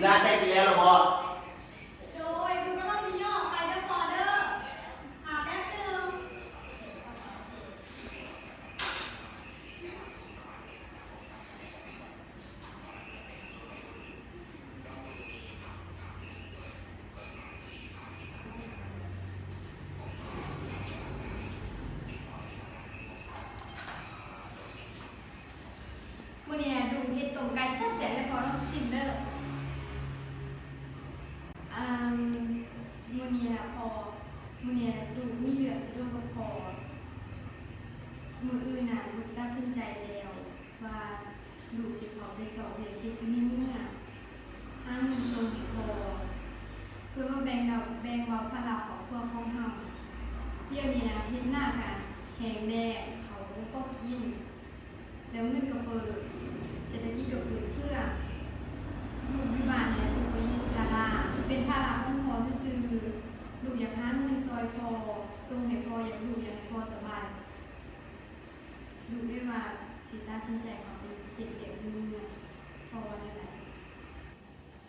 ລາໄດ້ກິນແລ້ວລະບໍ? ໂດຍ ບຸນກຳລັງຊິຍ່ອງອອກໄປເດີພໍ່ເດີ ຖ້າແປັບໜຶ່ງ. ມື້ນີ້ລຸງເຮັດຕົ້ມໄກ່ແຊບໆ ໃຫ້ພໍ່ລອງຊິມເດີ. ອາ ມື້ນີ້ນະພໍ່ ມື້ນີ້ນະ ລູກມີເລື່ອງຊິລົມກັບພໍ່. ມື້ອື່ນນະ ລູກຕັດສິນໃຈແລ້ວວ່າ ລູກຊິເຂົ້າໄປຊອກວຽກເຮັດຢູ່ໃນເມືອງ ຫາເງິນສົ່ງໃຫ້ພໍ່ ເພື່ອມາແບ່ງເບົາ ແບ່ງເບົາພາລະຄອບຄົວຂອງເຮົາ. ດຽວນີ້ນະ ເຮັດນາກະແຫ້ງແລ້ງ ເຂົ້າກະບໍ່ພໍກິນ ແລ້ວເງິນກະເຟີ້ ເສດຖະກິດກະຝືດເຄືອ. ລູກຢູ່ບ້ານນີ້ ລູກກະຢູ່ຕະຫຼາດ ເປັນພາລະຂອງພໍ່ຊື່ໆ. ລູກຢາກຫາເງິນຊ່ອຍພໍ່ ສົ່ງໃຫ້ພໍ່ ຢາກ ລູກຢາກໃຫ້ພໍ່ສະບາຍ. ລູກເລີຍວ່າຊິຕັດສິນໃຈເຂົ້າໄປເຮັດວຽກຢູ່ເມືອງ. ພໍ່ວ່າແນວໃດ?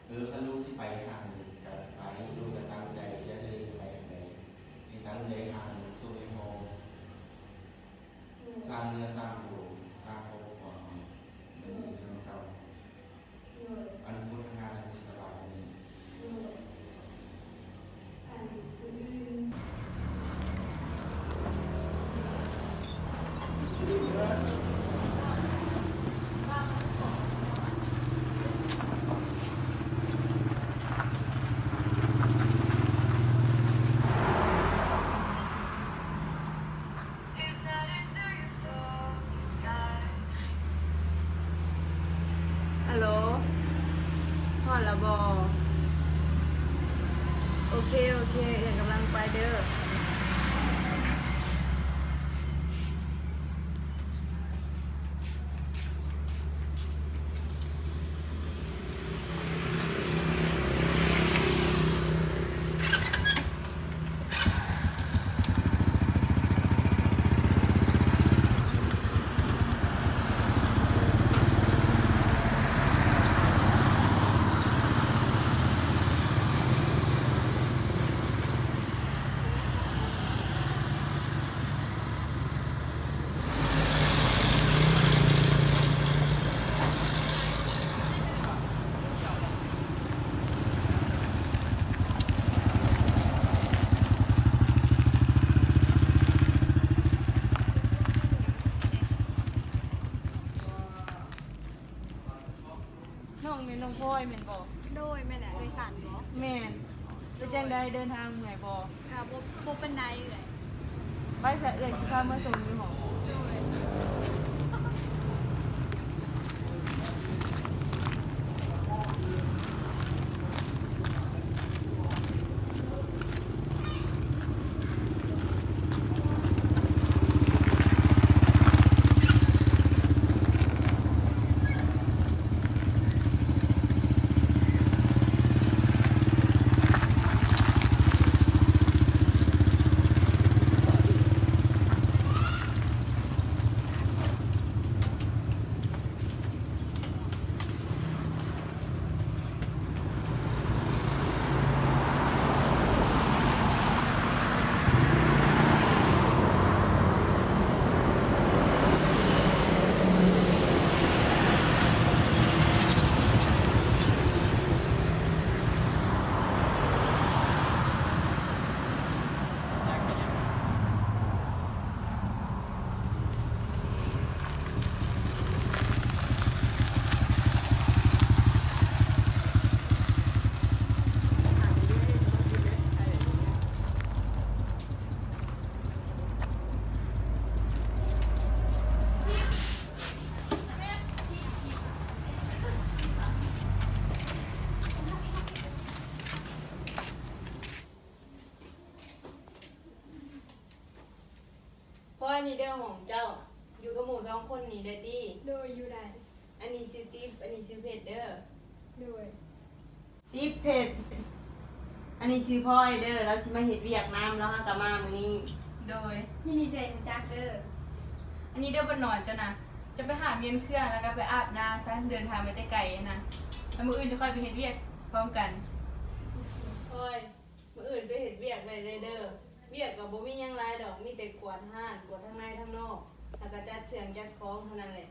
ເອີ ຄັນລູກຊິໄປທາງໃດກະໄປ ລູກກະຕັ້ງໃຈ ຢາກເຮັດໄປທາງໃດ ໃຫ້ຕັ້ງໃຈຫາເງິນສົ່ງໃຫ້ພໍ່. ໂດຍ ສ້າງເນື້ອສ້າງໂຕ ສ້າງຄອບຄົວເຮົາໃຫ້ມັນດີຂຶ້ນກວ່າເກົ່າ. ໂດຍ ອະນາຄົດຂ້າງໜ້າມັນຊິສະບາຍກວ່ານີ້. ໂດຍ ອັນອື່ນ. ອາໂຫຼ ຮອດແລ້ວບໍ່? ໂອເຄ ໂອເຄ ເອື້ອຍກຳລັງໄປເດີ. ນ້ອງແມ່ນນ້ອງພອຍແມ່ນບໍ່? ໂດຍ ແມ່ນແຫຼະ. ເອື້ອຍສັນບໍ່? ແມ່ນ. ເປັນຈັ່ງໃດ ເດີນທາງເມື່ອຍບໍ່? ກະບໍ່ ບໍ່ປານໃດເອື້ອຍ. ໄປຊະ ເອື້ອຍຊິພາມາສົ່ງຢູ່ຫ້ອງ. ໂດຍ. ພໍ ອັນນີ້ເດີຫ້ອງເຈົ້າ ຢູ່ກັບໝູ່ສອງຄົນນີ້ໄດ້ຕິ? ໂດຍ ຢູ່ໄດ້. ອັນນີ້ຊື່ຕິບ ອັນນີ້ຊື່ເພັດເດີ. ໂດຍ. ຕິບ ເພັດ ອັນນີ້ຊື່ພອຍເດີ ລາວຊິມາເຮັດວຽກນຳ ລາວຫາກະມາມື້ນີ້. ໂດຍ. ຍິນດີໄດ້ຮູ້ຈັກເດີ. ອັນນີ້ເດີ ບ່າວນ້ອຍເຈົ້ານະ ຈະໄປຫາປ່ຽນເຄື່ອງ ແລ້ວກະໄປອາບນ້ຳຊະ ເດີນທາງມາແຕ່ໄກນະ ແລ້ວມື້ອື່ນຈະຄ່ອຍໄປເຮັດວຽກ. ພ້ອມກັນ. ພອຍ, ມື້ອື່ນໄປເຮັດວຽກໄດ້ເລີຍເດີ. ວຽກກໍບໍ່ມີຫຍັງຫຼາຍດອກ, ມີແຕ່ກວາດຮ້ານ, ກວາດທັງໃນທັງນອກ, ແລ້ວກໍຈັດເຄື່ອງຈັດຂອງເທົ່ານັ້ນແຫຼະ.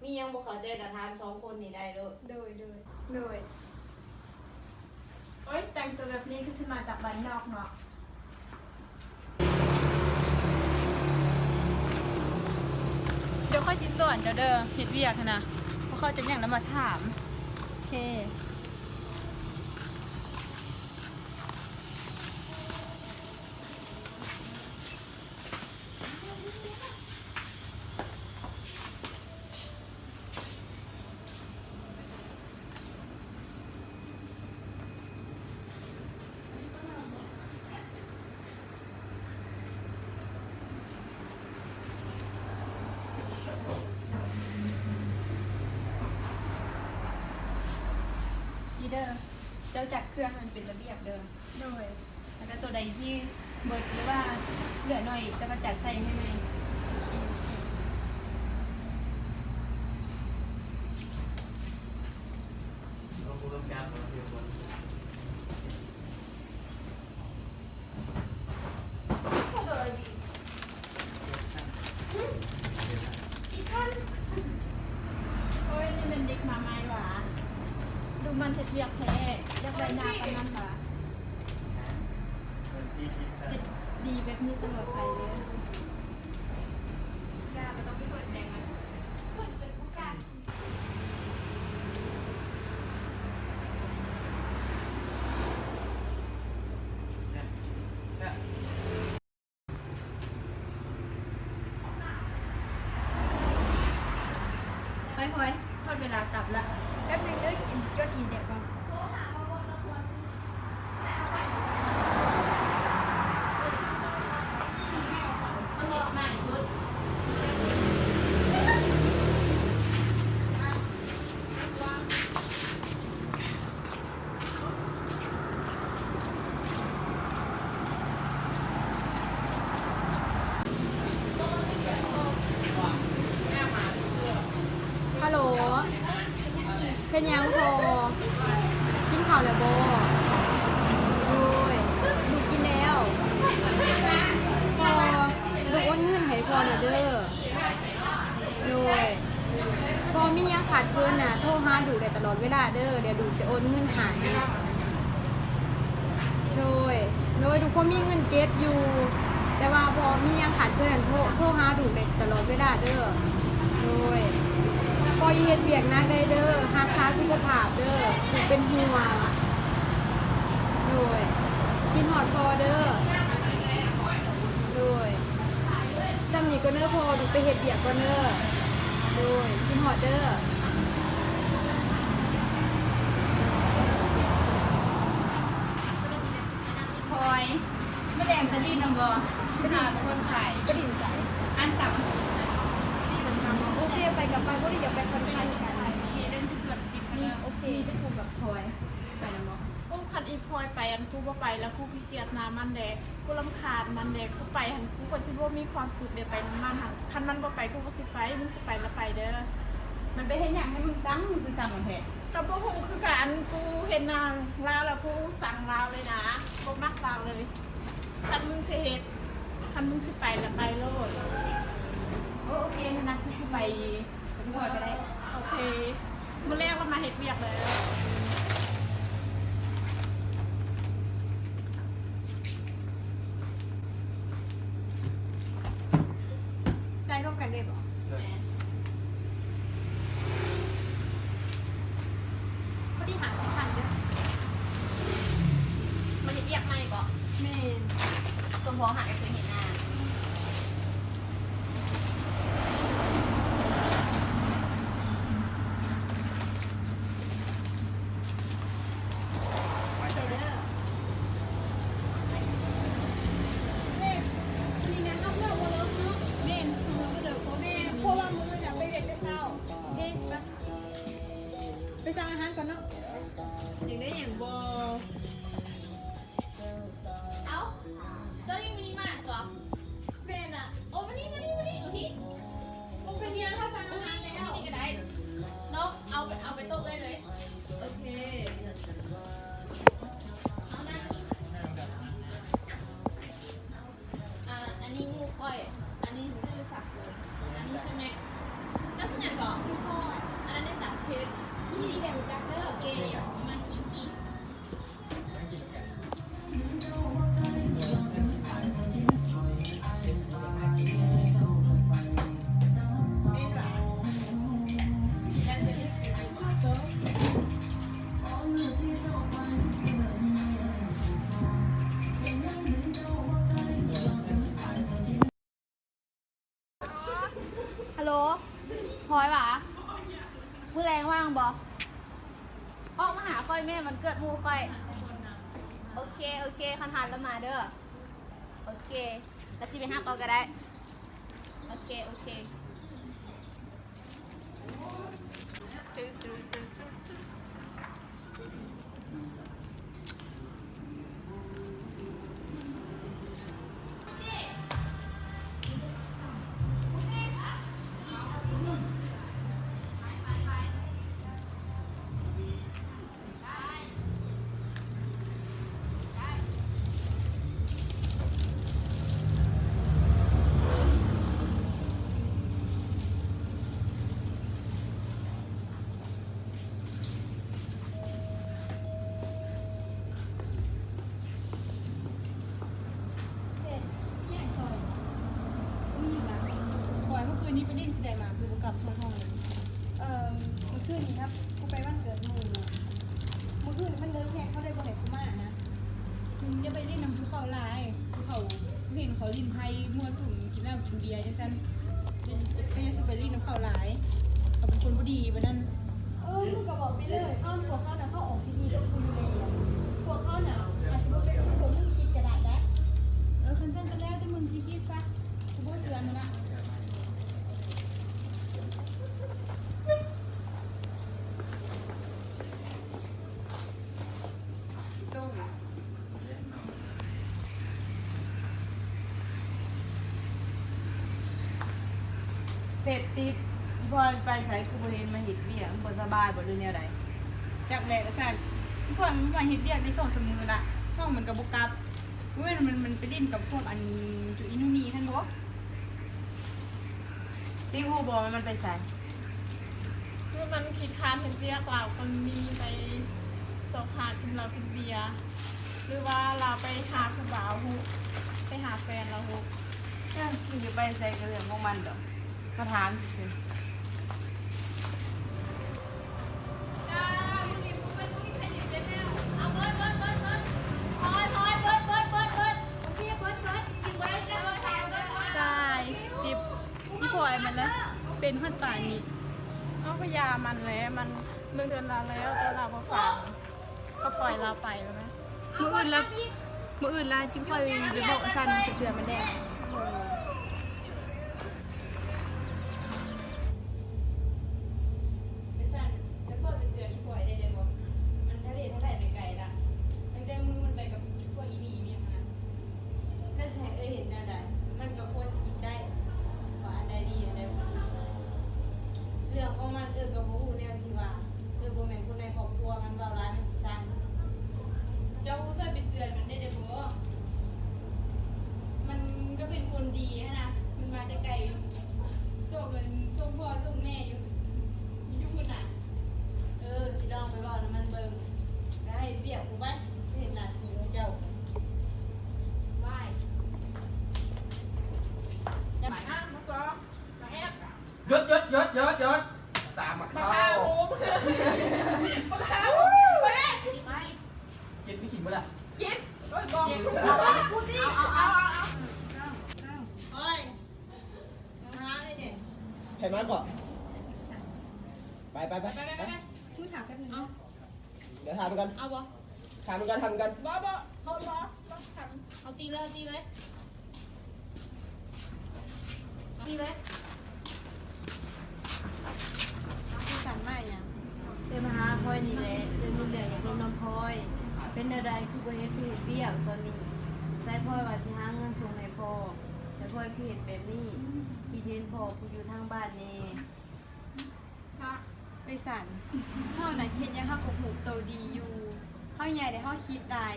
ມີຫຍັງບໍ່ເຂົ້າໃຈກໍຖາມສອງຄົນນີ້ໄດ້ໂລດ. ໂດຍ ໂດຍ ໂດຍ. ໂອ້ຍ, ແຕ່ງຕົວແບບນີ້ຄືຊິມາຈາກບ້ານນອກເນາະ. ດຽວຂ້ອຍຊິສອນເຈົ້າເດີ, ເຮັດວຽກຫັ້ນນະ, ບໍ່ເຂົ້າໃຈຫຍັງແລ້ວມາຖາມ. ໂອເຄ. ນີ້ເດີ, ເຈົ້າຈັດເຄື່ອງໃຫ້ມັນເປັນລະບຽບເດີ. ໂດຍ. ແລ້ວກໍຕົວໃດທີ່ເບິດ ຫຼືວ່າເຫຼືອໜ້ອຍ ເຈົ້າກໍຈັດໃສ່ໃຫ້ໃໝ່. ໂອ້ຍ ນີ້ແມ່ນເດັກມາໃໝ່ຫວາ? ດູມັນເຮັດວຽກແທ້ ຢາກໄດ້ໜ້າປານນັ້ນຫວາ? ເຮັດດີແບບນີ້ຕະຫຼອດໄປເດີ. ຢ່າ ບໍ່ຕ້ອງໄປສົນໃຈມັນ ເພິ່ນເປັນຜູ້ການ. ໄປພອຍ ຮອດເວລາກັບລະ. ແປັບໜຶ່ງເດີ ກິນຈົດອີແດກກ່ອນ. ຮັລໂຫຼ ເຮັດຫຍັງພໍ່? ກິນເຂົ້າແລ້ວບໍ່? ໂດຍ ລູກກິນແລ້ວ. ພໍ່ ລູກໂອນເງິນໃຫ້ພໍ່ແດ່ເດີ. ໂດຍ ພໍ່ມີຫຍັງຂາດເຂີນນະ ໂທຫາລູກໄດ້ຕະຫຼອດເວລາເດີ ດຽວລູກຊິໂອນເງິນໃຫ້. ໂດຍ ໂດຍ ລູກກໍມີເງິນເກັບຢູ່ ແຕ່ວ່າພໍ່ມີຫຍັງຂາດເຂີນນັ້ນ ໂທ ໂທຫາລູກໄດ້ຕະຫຼອດເວລາເດີ. ໂດຍ ພໍ່ຢ່າເຮັດວຽກໜັກໄດ້ເດີ ຮັກສາສຸຂະພາບເດີ ລູກເປັນຫ່ວງ. ໂດຍ ຄິດຮອດພໍ່ເດີ. ໂດຍ ຊ່ຳນີ້ກ່ອນເດີພໍ່ ລູກໄປເຮັດວຽກກ່ອນເດີ. ໂດຍ ຄິດຮອດເດີ. ພອຍ ມື້ແລງຈະຫຼິ້ນນຳບໍ່? ໄປຫຼິ້ນ ໄປຫຼິ້ນໃສ? ອັນຕຳ ໂອເຄ ໄປກັບໄປ ພໍດີຢາກໄປຜ່ອນຄາຍຄືກັນ. ໂອເຄ ໄປກັບພອຍ ໄປນຳບໍ່? ໂອ້ ຄັນອີພອຍໄປ ອັນ ກູບໍ່ໄປລະ ກູຂີ້ກຽດນາມັນແດ່ ກູລຳຄານມັນແດ່ ກູໄປຫັ້ນ ກູກໍຊິບໍ່ມີຄວາມສຸກເດ ໄປນຳມັນຫັ້ນ. ຄັນມັນບໍ່ໄປ ກູກໍຊິໄປ ມຶງຊິໄປລະໄປເດີ. ມັນໄປເຮັດຫຍັງໃຫ້ມຶງຊັງ ມຶງຄືຊັງມັນແທ້? ກໍບໍ່ຮູ້ຄືກັນ ກູເຫັນໜ້າລາວລະ ກູຊັງລາວເລີຍນາ ບໍ່ມັກລາວເລີຍ. ຄັນມຶງຊິເຮັດ ຄັນມຶງຊິໄປລະໄປໂລດ. ໂອ ໂອເຄ ຫັ້ນນະ ກູໄປ ໄປນຳພອຍກໍໄດ້. ໂອເຄ ມື້ແລງລະມາເຮັດວຽກເດີ. ຈ່າຍຮ່ວມກັນໄດ້ບໍ່? ແມ່ນ ພໍດີຫ້າສິບພັນເດີ. ມາເຮັດວຽກໃໝ່ບໍ? ແມ່ນ ສົມພໍຫາກະເຄີຍເຫັນໜ້າ. ໄປເດີ. ແມ່ນ ມື້ອື່ນນະໄປເວັດແຕ່ເຊົ້າເດ້. ໄປ ໄປສັ່ງອາຫານກ່ອນເນາະ. ຢາກໄດ້ຫຍັງບໍ່? ເອົ້າ ເຈົ້າຢູ່ມິນິມາດບໍ່? ແມ່ນນະ. ໂອ້ ມານີ້ ມານີ້ ມານີ້ ໂອເຄ ບໍ່ເປັນຫຍັງ ເຮົາສັ່ງອາຫານແລ້ວ. ນີ້ກໍໄດ້ເນາະ ເອົາໄປ ເອົາໄປໂຕະເອື້ອຍເລີຍ. ໂອເຄ. ອັນນັ້ນໄດ້ສາມເພັດ ນີ້ແຫຼະຮູ້ຈັກເດີ ໂອເຄ ມັນກິນອີກ. ຮາໂຫຼ ພອຍຫວາ? ມື້ແລງວ່າງບໍ່? ອອກມາຫາຂ້ອຍແມ້ ວັນເກີດໝູ່ຂ້ອຍ. ໂອເຄ ໂອເຄ ຄັນທັນລະມາເດີ. ໂອເຄ ລະຊິໄປຮັບເອົາກະໄດ້. ໂອເຄ ໂອເຄ. ເຮັດອີ່ຫຍັງຊອຍ? ມີຫຍັງລະ? ຂ້ອຍ ເມື່ອຄືນນີ້ໄປຫຼິ້ນທີ່ໃດມາ ຄືບໍ່ກັບຮອດຫ້ອງເລີຍ? ເອີ ເມື່ອຄືນນີ້ນະ ກູໄປວັນເກີດໝູ່. ມື້ຄືນມັນເລີກແຮງ ເຂົາເລີຍບໍ່ໃຫ້ກູມານະ. ມຶງຢ່າໄປຫຼິ້ນນຳພູເຂົາຫຼາຍ ພູເຂົາ ເຫັນເຂົາຫຼິ້ນໄພ ມົ້ວສຸມ ກິນເຫຼົ້າກິນເບຍຈັ່ງຊັ້ນ ເປັນ ເປັນ ເປັນຫຍັງຊິໄປຫຼິ້ນນຳເຂົາຫຼາຍ ເຂົາເປັນຄົນບໍ່ດີປານນັ້ນ. ເອີ ມຶງກໍບອກໄປເລີຍ ເພາະພວກເຂົານະ ເຂົາອອກຊິດີກັບກູຢູ່ແລ້ວ. ພວກເຂົານະ ອາດຊິບໍ່ເປັນຄືພວກມຶງຄິດກໍໄດ້ເດ້. ເອີ ຄັນຊັ້ນກໍແລ້ວແຕ່ມຶງຊິຄິດຊະ ກູບໍ່ເຕືອນມຶງລະ. ເພັດຕິບ ອີ່ພອຍມັນໄປໃສ ຄືບໍ່ເຫັນມາເຮັດວຽກ? ມັນບໍ່ສະບາຍບໍ່ ຫຼືແນວໃດ? ຈັກແຫຼະວ່າຊັ້ນ ອີ່ພອຍມັນມາເຮັດວຽກໄດ້ສອງສາມມື້ລະ ນ້ອງມັນກໍບໍ່ກັບ. ເວີ້ຍ ມັນ ມັນໄປຫຼິ້ນກັບພວກອັນຈຸອີ່ນູ່ນີ້ຫັ້ນບໍ? ຕິບຮູ້ບໍ່ວ່າມັນໄປໃສ? ຄືມັນຂີ້ຄ້ານເຮັດວຽກ ລາວກໍມີໄປຊອກຫາກິນເຫຼົ້າກິນເບຍ ຫຼືວ່າລາວໄປຫາຜູ້ບ່າວພຸ ໄປຫາແຟນລາວພຸ. ເອີ ມັນຊິໄປໃສກໍເລື່ອງຂອງມັນດອກ ມາຖາມຊື່ໆ. ຕາຍ ຕິບ ອີ່ພອຍມັນລະເປັນຮອດປານນີ້. ເອົາ ກະຢາມັນແຫຼະ ມັນເລື່ອງເທື່ອລາວແລ້ວ ແຕ່ລາວບໍ່ຟັງ ກໍປ່ອຍລາວໄປແລ້ວນະ. ມື້ອື່ນລະ ມື້ອື່ນລະ ຈິງຄ່ອຍໄປບອກຊັ້ນເທື່ອມັນແດ່. ເອີ ໄປຊັ້ນ ກະຊ່ອຍໄປເຕືອນອີ່ພອຍແດ່ໄດ້ບໍ່? ມັນທະເລທະໄຫຼໄປໄກລະ ຕັ້ງແຕ່ມື້ມັນໄປກັບພວກອີ່ນີ້ຫຍັງຫັ້ນນະ. ແລ້ວຊິໃຫ້ເອື້ອຍເຮັດແນວໃດ? ມັນກໍຄວນຄິດໄດ້ວ່າອັນໃດດີ ອັນໃດບໍ່ດີ. ເລື່ອງຂອງມັນ ເອື້ອຍກໍບໍ່ຮູ້ແນວຊິວ່າ. ເອື້ອຍບໍ່ແມ່ນຄົນໃນຄອບຄົວ ມັນເວົ້າຫຼາຍມັນຊິຊັງ. ເຈົ້າຊ່ວຍໄປເຕືອນມັນແດ່ໄດ້ບໍ່? ມັນກໍເປັນຄົນດີຫັ້ນນະ ມັນມາແຕ່ໄກ ສົ່ງເງິນສົ່ງພໍ່ສົ່ງແມ່ຢູ່ ຢູ່ພຸ້ນນະ. ເອີ ຊິລອງໄປເວົ້ານຳມັນເບິ່ງ ແຕ່ໃຫ້ເຮັດວຽກ ໄປເຮັດໜ້າທີ່ຂອງເຈົ້າ. ຫຍຸດ ຫຍຸດ ຫຍຸດ ຫຍຸດ ຫຍຸດ ສາມໝາກເທົ້າ ບັກຫາໂຮງ ບັກຫາໂຮງ ໄປ ກິນ ມີກິນບໍ່ລະ? ກິນ ໂອ້ຍ ບອກ ເອົາ ເອົາ ເອົາ ໂອ້ຍ ຫາເລີຍເດ້ ໃຜມາເກາະ ໄປ ໄປ ໄປ ໄປ ໄປ ໄປ ສູ້ຖາມແປັບໜຶ່ງ ເອົາ ດຽວຖາມນຳກັນ ເອົາບໍ່? ຖາມນຳກັນ ຖາມນຳກັນ ບໍ່ ບໍ່ ບໍ່ ບໍ່ ບໍ່ຖາມ ເອົາຕີເລີຍ ເອົາຕີເລີຍ ເອົາຕີເລີຍ ເອົາຕີສັນມາຫຍັງ? ເອື້ອຍມາຫາພອຍນີ້ແຫຼະ ເອື້ອຍມີເລື່ອງຢາກລົມນຳພອຍ ເປັນແນວໃດຄືບໍ່ເຫັນຜູ້ເຮັດວຽກຕອນນີ້? ໃສພອຍວ່າຊິຫາເງິນສົ່ງໃຫ້ພໍ່ ແຕ່ພອຍຄືເຮັດແບບນີ້ ຄິດເຫັນພໍ່ຜູ້ຢູ່ທາງບ້ານແດ່. ເອີຍສັນ ເຮົານະເຮັດຫຍັງເຮົາກໍຮູ້ໂຕດີຢູ່ ເຮົາໃຫຍ່ແລ້ວເຮົາຄິດໄດ້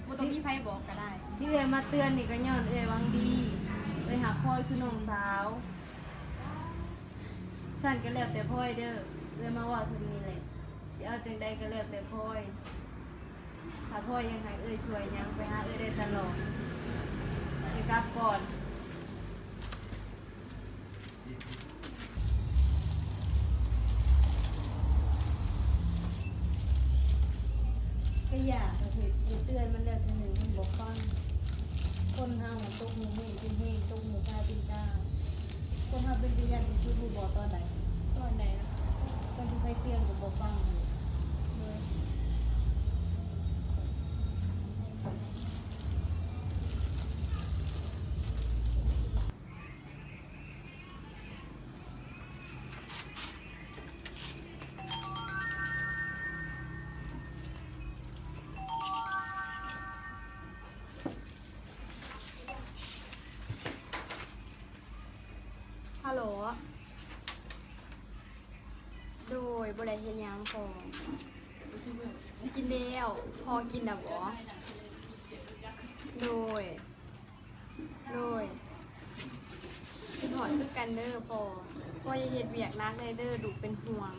ບໍ່ຕ້ອງມີໃຜບອກກໍໄດ້. ທີ່ເອື້ອຍມາເຕືອນນີ້ກໍຍ້ອນເອື້ອຍຫວັງດີ ເອື້ອຍຮັກພອຍຄືນ້ອງສາວ. ຊັ້ນກໍແລ້ວແຕ່ພອຍເດີ້ ເອື້ອຍມາເວົ້າສ່ຳນີ້ແຫຼະ ຊິເອົາຈັ່ງໃດກໍແລ້ວແຕ່ພອຍ. ຖ້າພອຍຢາກໃຫ້ເອື້ອຍຊ່ວຍຫຍັງ ໄປຫາເອື້ອຍໄດ້ຕະຫຼອດ. ເອື້ອຍກັບກ່ອນ. ກະຢາກເຮັດ ເຕືອນມັນແລ້ວເທື່ອໜຶ່ງມັນບໍ່ຟັງ. ຄົນເຮົາຕົກມື້ແຮງເປັນແຮງ ຕົກມື້ຕາຍເປັນຕາຍ. ຄົນເຮົາເປັນຕາຢ້ານທີ່ສຸດຮູ້ບໍ່ຕອນໃດ? ຕອນໃດ? ຕອນທີ່ໃຜເຕືອນກໍບໍ່ຟັງ. ໂດຍ. ຮັລໂຫຼ. ໂດຍ. ບໍ່ໄດ້ເຮັດຫຍັງພໍ່. ກິນແລ້ວ. ພໍ່ກິນແລ້ວບໍ່? ໂດຍ. ໂດຍ. ຄິດຮອດຄືກັນເດີ້ພໍ່. ພໍ່ຢ່າເຮັດວຽກໜັກເລີຍເດີ້ ລູກເປັນຫ່ວງ.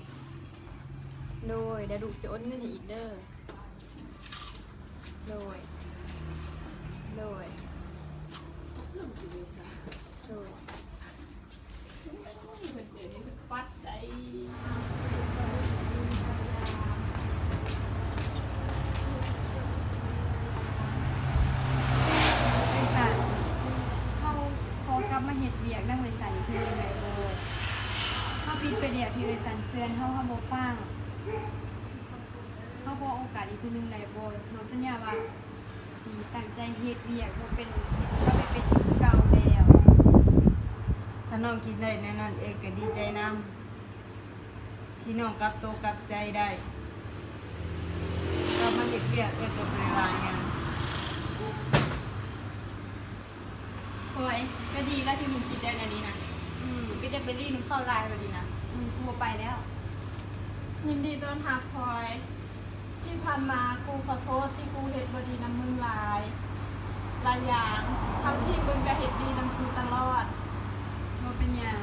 ໂດຍ. ດຽວລູກຈະໂອນເງິນໃຫ້ອີກເດີ້. ໂດຍ. ໂດຍ. ໂດຍ. ເອື້ອຍສັນ ເຮົາຂໍກັບມາເຮັດວຽກນຳເອື້ອຍສັນອີກເທື່ອໜຶ່ງໄດ້ບໍ່? ເຮົາຜິດໄປແລ້ວທີ່ເອື້ອຍສັນເຕືອນເຮົາ ເຮົາບໍ່ຟັງ. ເຮົາຂໍໂອກາດອີກເທື່ອໜຶ່ງໄດ້ບໍ່? ນ້ອງສັນຍາວ່າ ຊິຕັ້ງໃຈເຮັດວຽກ ບໍ່ເປັນ ຊິກັບໄປເປັນຄືເກົ່າແລ້ວ. ຖ້ານ້ອງຄິດໄດ້ແນວນັ້ນ ເອື້ອຍກໍດີໃຈນຳ ທີ່ນ້ອງກັບໂຕກັບໃຈໄດ້ ກັບມາເຮັດວຽກ ເອື້ອຍກໍບໍ່ໄດ້ວ່າຫຍັງ. ພອຍ ກໍດີແລ້ວທີ່ມຶງຄິດໄດ້ແນວນີ້ນະ. ອືມ ກໍຈະໄປລີ້ນຳເຂົາຫຼາຍບາດນີ້ນະ. ອືມ ບໍ່ໄປແລ້ວ. ຍິນດີຕ້ອນຮັບພອຍ. ທີ່ຜ່ານມາກູຂໍໂທດທີ່ກູເຮັດບໍ່ດີນຳມຶງຫຼາຍ ຫຼາຍຢ່າງ ທັງທີ່ມຶງກໍເຮັດດີນຳກູຕະຫຼອດ. ບໍ່ເປັນຫຍັງ